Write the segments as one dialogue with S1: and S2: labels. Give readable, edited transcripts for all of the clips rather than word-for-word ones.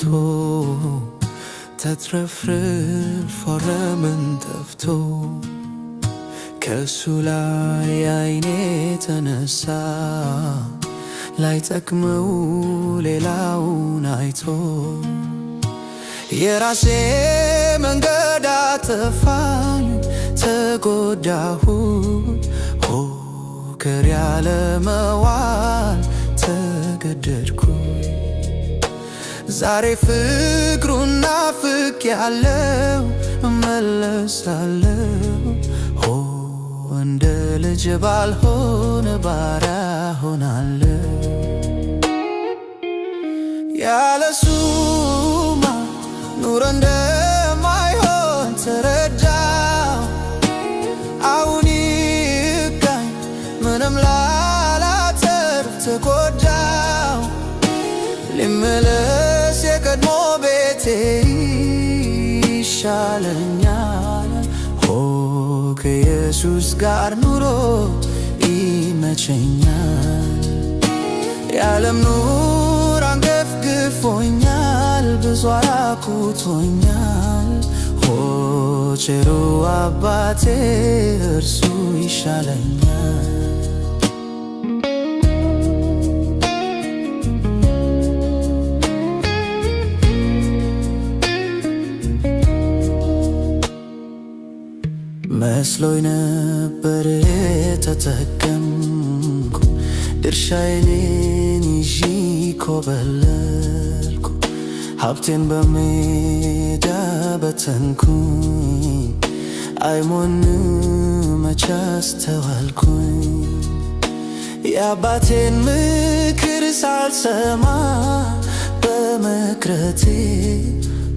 S1: ሞልቶ ተትረፍርፎ ረምን ጠፍቶ ከእሱ ላይ አይኔ ተነሳ ላይጠቅመው ሌላውን አይቶ የራሴ መንገድ አጠፋኝ ተጎዳሁኝ ሆ ከር ያለ መዋል ተገደድኩኝ። ዛሬ ፍቅሩን ናፍቄያለሁ እመለሳለሁ ሆ እንደ ልጅ ባልሆን ባሪያ ሆናለሁ። ያለሱማ ኑሮ እንደማይሆን ተረዳሁ። አሁን ይብቃኝ ምንም ላላተርፍ ተጎዳሁ። ልመለስ የቀድሞ ቤቴ ይሻለኛል። ሆ ከኢየሱስ ጋር ኑሮ ይመቸኛል። የዓለም ኑሮ አንገፍግፎኛል፣ ብዙ አራቁቶኛል። ሆ ቸሩ አባቴ እርሱ ይሻለኛል። መስሎኝ ነበር ተጠቀምኩ ድርሻዬን ይዤ ኮበለልኩ ሀብቴን በሜዳ በተንኩኝ አይሞን መች አስተዋልኩኝ። የአባቴን ምክር ሳልሰማ በመቅረቴ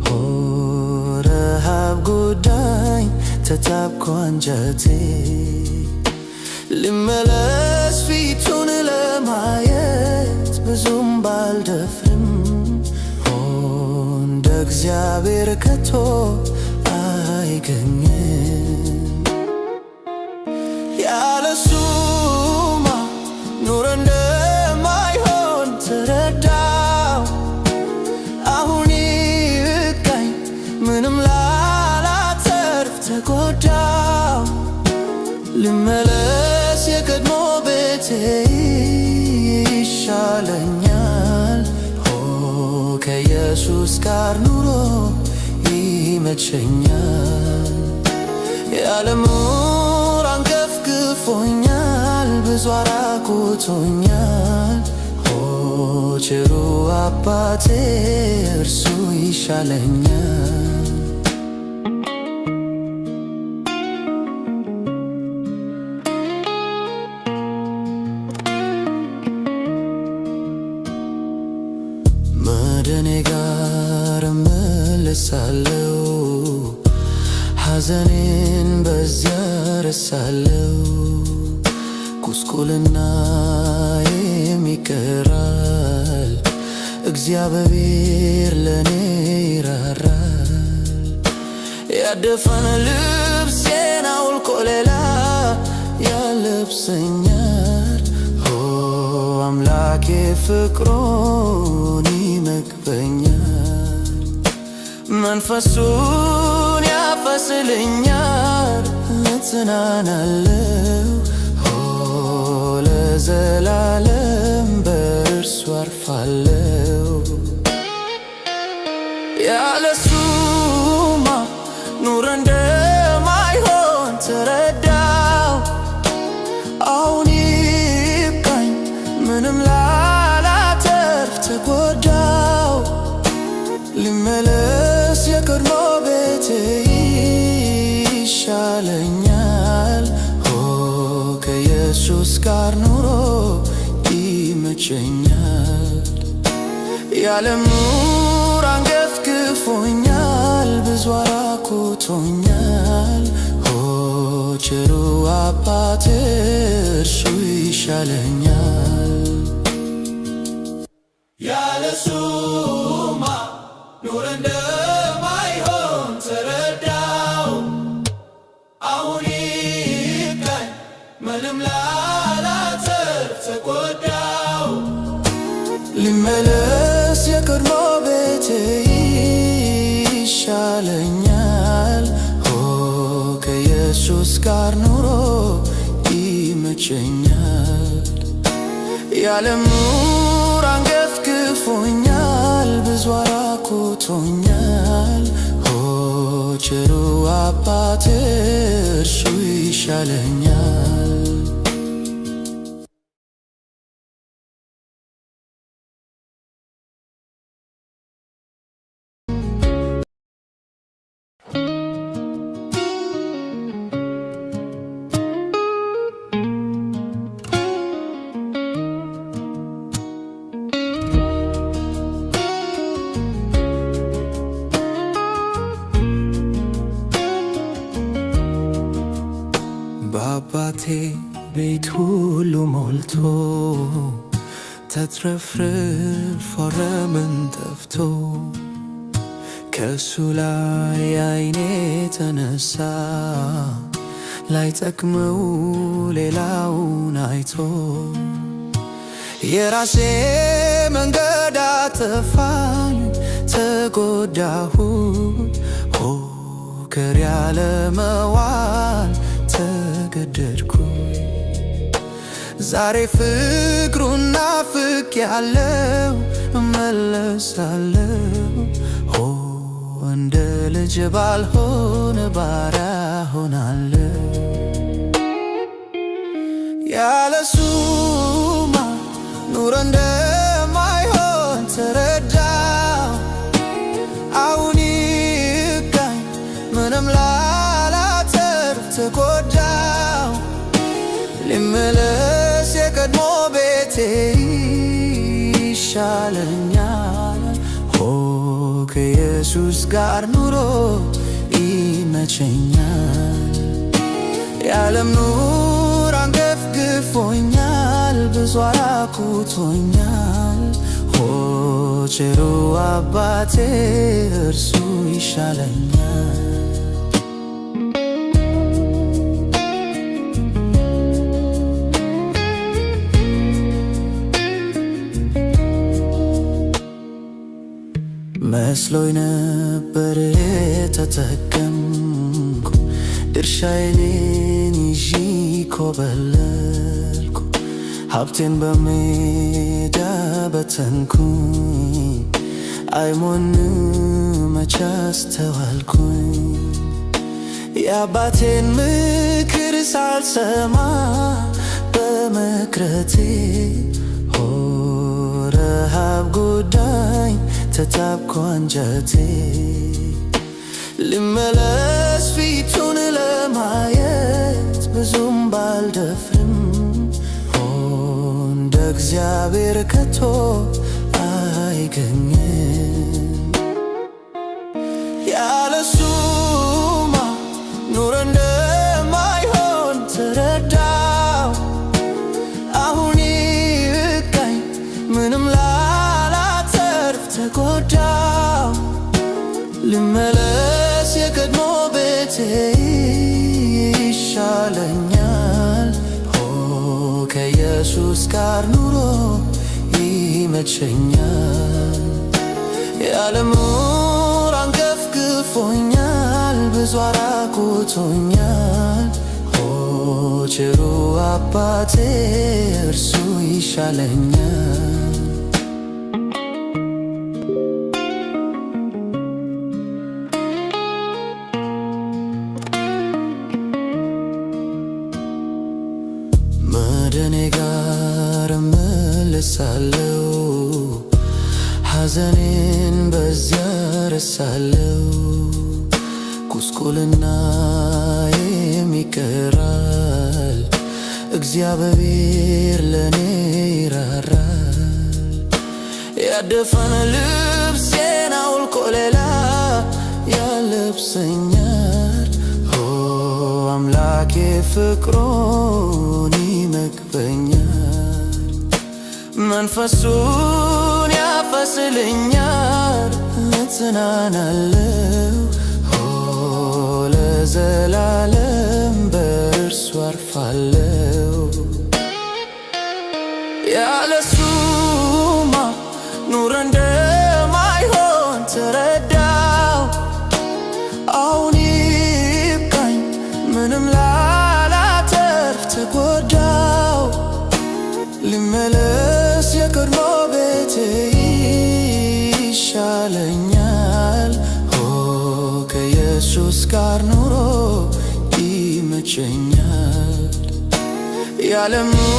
S1: ሆ ረሃብ ጎዳኝ ተታብኮ አንጀቴ። ልመለስ ፊቱን ለማየት ብዙም ባልደፍርም ሆ እንደ እግዚአብሔር ከቶ አይገኝም። ያለሱማ ኑሮ እንደማይሆን ተረዳሁ። አሁን ይብቃኝ ምንም ላላተርፍ ተጎዳሁ። ልመለስ የቀድሞ ቤቴ ይሻለኛል። ሆ ከኢየሱስ ጋር ኑሮ ይመቸኛል። የዓለም ኑሮ አንገፍግፎኛል፣ ብዙ አራቁቶኛል። ሆ ቸሩ አባቴ እርሱ ይሻለኛል። መድኔ ጋር እመለሳለሁ፣ ሐዘኔን በዚያ ረሳለሁ። ጉስቁልናዬም ይቀራል፣ እግዚአብሔር ለኔ ይራራል። ያደፈን ልብሴን አውልቆ ሌላ ያለብሰኛል። ሆ አምላኬ ፍቅሩን ይመግበኛል፣ መንፈሱን ያፈስልኛል፣ እጽናናለሁ። ሆ ለዘላለም በእርሱ አርፋለሁ። ያለሱማ ኑሮ እንደማይሆን ተረዳሁ። አሁን ይብቃኝ ምንም ላላተርፍ ተጎዳሁ። ልመለስ የቀድሞ ቤቴ ይሻለኛል። ሆ ከኢየሱስ ጋር ኑሮ ይመቸኛል። የዓለም ኑሮ አንገፍግፎኛል፣ ብዙ አራቁቶኛል። ሆ ቸሩ አባቴ እርሱ ይሻለኛል። ያለሱማ ኑሮ እንደማይሆን ተረዳው። አሁን ይብቃኝ ምንም ላላተርፍ ተጎዳው። ልመለስ የቀድሞ ቤቴ ጋር ኑሮ ይመቸኛል። የዓለም ኑሮ አንገፍግፎኛል፣ ብዙ አራቁቶኛል። ኦ ቸሩ አባቴ እርሱ ይሻለኛል። በአባቴ ቤት ሁሉ ሞልቶ፣ ተትረፍርፎ ረምን ጠፍቶ፣ ከእሱ ላይ አይኔ ተነሳ፣ ላይጠቅመው ሌላውን አይቶ። የራሴ መንገድ አጠፋኝ፣ ተጎዳሁ፣ ሆከር ያለ መዋል ተገደድኩ። ዛሬ ፍቅሩን ናፍቄያለሁ፣ እመለሳለሁ። ሆ እንደ ልጅ ባልሆን ባሪያ ሆናለሁ። ያለሱማ ኑሮ እንደማይሆን ተረዳሁ። አሁን ይብቃኝ፣ ምንም ላላተርፍ ተጎዳሁ። ልመለስ የቀድሞ ቤቴ ይሻለኛል። ሆ ከኢየሱስ ጋር ኑሮ ይመቸኛል። የዓለም ኑሮ አንገፍግፎኛል፣ ብዙ አራቁቶኛል። ሆ ቸሩ አባቴ እርሱ ይሻለኛል። መስሎኝ ነበር ተጠቀምኩ፣ ድርሻዬን ይዤ ኮበለልኩ፣ ሀብቴን በሜዳ በተንኩኝ፣ አይሞን መቼ አስተዋልኩኝ። የአባቴን ምክር ሳልሰማ በመቅረቴ፣ ሆ ረሃብ ጎዳኝ፣ ተታብኮ አንጀቴ። ልመለስ ፊቱን ለማየት ብዙም ባልደፍርም፣ ሆ እንደ እግዚአብሔር ከቶ አይገኝም። ያለሱማ ኑሮ እንደማይሆን ተረዳው። አሁን ይብቃኝ፣ ምንም ላላተርፍ ተጎዳው። ልመለስ የቀድሞ ቤቴ ይሻለኛል። ሆ ከኢየሱስ ጋር ኑሮ ይመቸኛል። የዓለም ኑሮ አንገፍግፎኛል፣ ብዙ አራቁቶኛል። ሆ ቸሩ አባቴ እርሱ ይሻለኛል። መድኔ ጋር እመለሳለሁ፣ ሐዘኔን በዚያ ረሳለሁ። ጉስቁልናዬም ይቀራል፣ እግዚአብሔር ለኔ ይራራል። ያደፈን ልብሴን አውልቆ ሌላ ያለብሰኛል። ሆ አምላኬ ፍቅሩን ይመግበኛል፣ መንፈሱን ያፈስልኛል፣ እጽናናለሁ። ሆ ለዘላለም በእርሱ አርፋለሁ። ያለሱማ ኑሮ እንደማይሆን ተረዳው። አሁን ይብቃኝ፣ ምንም ላላተርፍ ይመቸኛል። ሆ ከኢየሱስ ጋር ኑሮ ይመቸኛል። የዓለም ኑሮ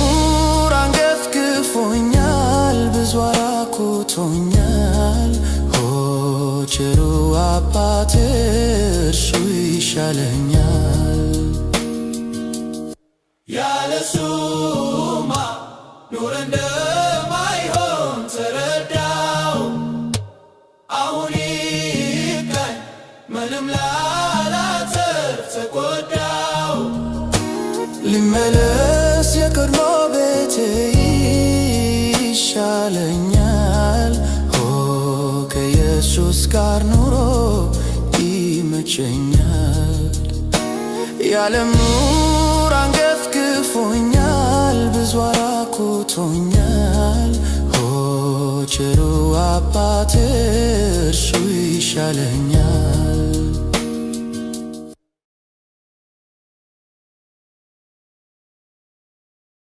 S1: አንገፍግፎኛል፣ ብዙ አራቁቶኛል። ሆ ቸሩ አባቴ እርሱ ይሻለኛል። ያለሱማ ኑሮ እንደማይሆን ተረዳው። አሁን ይብቃኝ፣ ምንም ላላተርፍ ተጎዳው። ልመለስ የቀድሞ ቤቴ ይሻለኛል። ሆ ከኢየሱስ ጋር ኑሮ ይመቸኛል። የዓለም ኑሮ አንገፍግፎኛል፣ ብዙ አራቁቶኛል። ሆ ቸሩ አባቴ እርሱ ይሻለኛል።